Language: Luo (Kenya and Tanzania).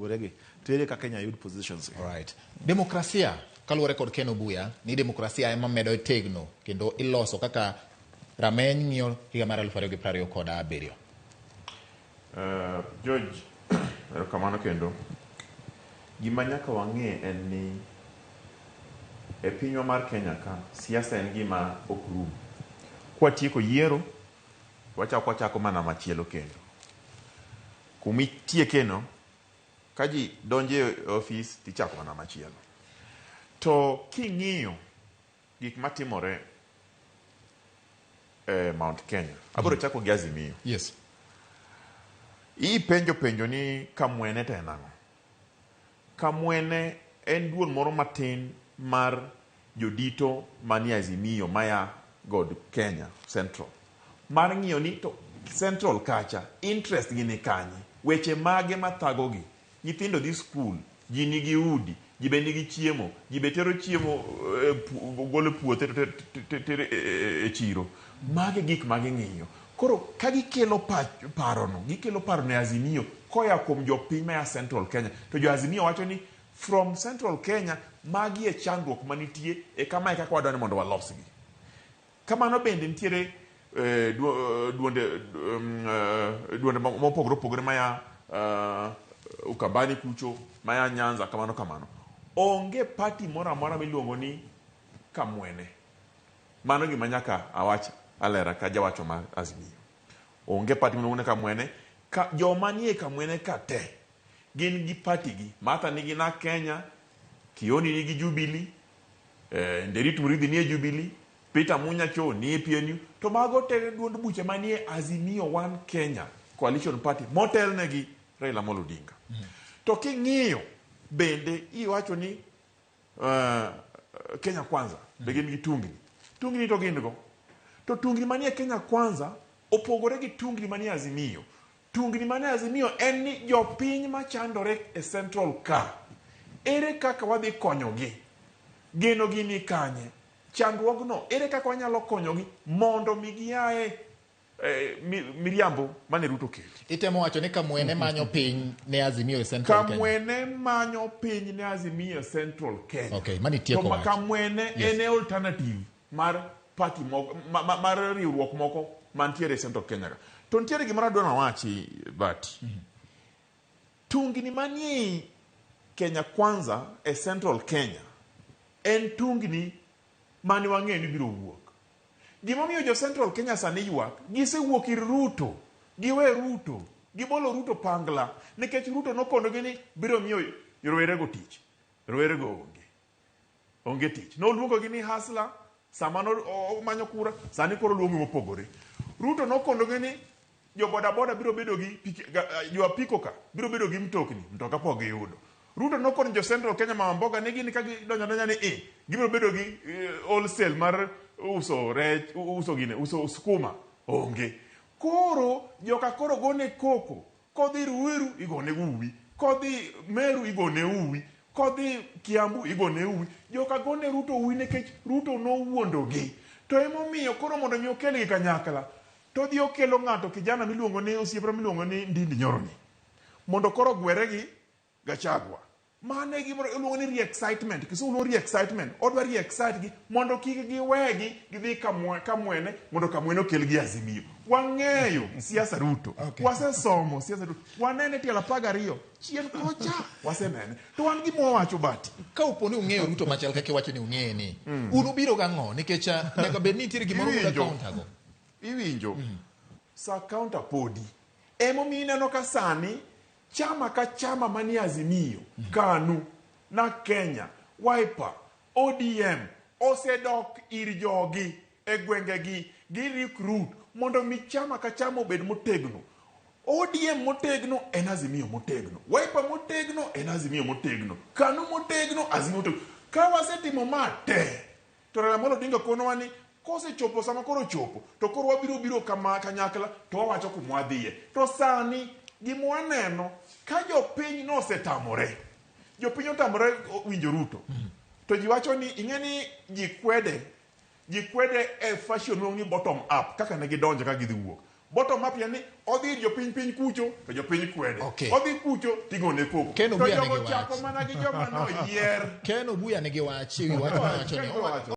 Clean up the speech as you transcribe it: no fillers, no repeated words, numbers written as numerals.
opogore gi to ere kaka inyalo yud positions gi. Alright. Demokrasia kaluwore kod Ken Obuya ni demokrasia ema medo tegno kendo iloso kaka rameny ng'iyo higa mar 2027. George, erokamano kendo. Gima nyaka wang'e en ni e pinywa mar Kenya ka, siasa en gima ok rum. Kwatieko yiero, wachako wachako mana machielo kendo. Kumitiekeno, ka ji donjo e ofis tichako mana machielo. To king'iyo gik matimore e Mount Kenya, abiro chako gi Azimio. Yes. Ipenjo penjo ni Kamwene to en ang'o? Kamwene en duol moro matin mar jodito manie Azimio maya god Kenya Central mar ng'iyo ni to Central kacha interest gi ni kanye, weche mage mathagogi, nyithindo dhi skul, ji nigi udi, ji be nigi chiemo, ji be tero chiemo golo e puothe to tero e chiro. Magi gik ma ging'iyo. Koro ka gikelo parono, gikelo parono e Azimio koya kuom jopiny maya Central Kenya, to jo Azimio wacho ni from Central Kenya magi e chandruok manitie e kama e kaka wadwa ni mondo walosgi. Kamano bende nitiere duonde duonde mopogore opogore maya Ukambani kucho, maya Nyanza, kamano kamano. Onge party moro amora miluongo ni Kamwene. Mano gima nyaka awach alera ka jawacho mar Azimio. Onge party miluongo ni Kamwene. Ka, joma nie Kamwene ka te gin gi party gi. Martha nigi NARC Kenya, Kioni nigi Jubilee, Nderitu Muriithi nie Jubilee, Peter Munya cho nie PNU, to mago te duond buche manie Azimio One Kenya Coalition Party motelnegi Raila Amolo Odinga. To king'iyo bende iwacho ni Kenya Kwanza be gin gi tungni. Tungni to gin go. To tungni manie Kenya Kwanza opogore gi tungni manie Azimio. Tungni manie Azimio en ni jopiny machandore e Central ka, ere kaka wadhi konyogi? Geno gi ni kanye? Chandruogno, ere kaka wanyalo konyogi mondo mi giaye miriambo mane Ruto okelo? Itemo wacho ni Kamwene manyo piny ne Azimio e Central Kenya. Kamwene manyo piny ne Azimio e Central Kenya. Okay, mani tieko To wach. Kamwene en e alternative mar party moko, mar riwruok moko mantiere e Central Kenya ka. To nitiere gimoro adwa nawachi but tungni manie Kenya Kwanza e Central Kenya en tungni mane wang'eyo ni biro wuok. Gimomiyo jo Central Kenya sani ywak, gisewuok ir Ruto, giwe Ruto, gibolo Ruto pangla, nikech Ruto nokonogi ni biro miyo rowerego tich. Rowerego onge. Onge tich. Noluongogi ni hustler sama nomanyo kura, sani koro oluongi mopogore. Ruto nokonogi ni jo boda boda biro bedo gi piki, jo apiko ka biro bedo gi mtokni, mtoka pok giyudo. Ruto nokono jo Central Kenya mama mboga ni gin ka gidonjo adonja ni i gibiro bedo gi wholesale mar uso rech, uso gine, uso skuma onge. Koro joka koro gone koko, kodhi Ruiru igone uwi, kodhi Meru igone uwi, kodhi Kiambu igone uwi. Joka gone Ruto uwi nikech Ruto nowuondogi. To emomiyo koro mondo mi okelgi kanyakla, to odhi okelo ng'ato kijana miluongo ni osiepna miluongo ni Ndindi Nyoro ni mondo koro ogwere gi Gachagua. Mano e gima iluongo ni re-excitement. Kisungu luongo re-excitement. Odwa re-excite gi mondo kik giwegi gidhi Kamwene mondo Kamwene okel gi Azimio. Wang'eyo siasa Ruto. Okay. Wasesomo siasa Ruto. Wanene tielo 12 chien kocha wasenene. To wan gima wawacho bati. Ka opo ni ung'eyo Ruto machal kaka iwacho ni ung'eye ni, un ubiro gang'o? Nikech nyaka bed ni nitiere gimoro muda Iwinjo. counter go. Iwinjo. Sa counter podi. Emomiyo ineno ka sani chama ka chama manie Azimio, KANU, na Kenya, Wiper, ODM osedok ir jogi e gwengegi, gi recruit mondo mi chama ka chama obed motegno. ODM motegno en Azimio motegno, Wiper motegno en Azimio motegno, KANU motegno, Azimio motegno. Ka wasetimo ma te, to Raila Amolo Odinga konowa ni kosechopo sama koro ochopo to koro wabiro biro kama kanyakla to wawacho kuma wadhiye. To sani gima waneno ka jopiny nosetamore, jopiny otamore winjo Ruto, to ji wacho ni ing'e ni ji kwede, ji kwede e fashion miluongo ni bottom up kaka ne gidonjo ka gidhi wuok. Bottom up yani odhi ir jopiny piny kucho to jopiny kwede. Okay. Odhi kucho tigone koko. Ken To Obuya jogo nigi chako wach. mana gi joma noyier. Ken Obuya nigi wach ewi wach mowacho ni. Ken owacho.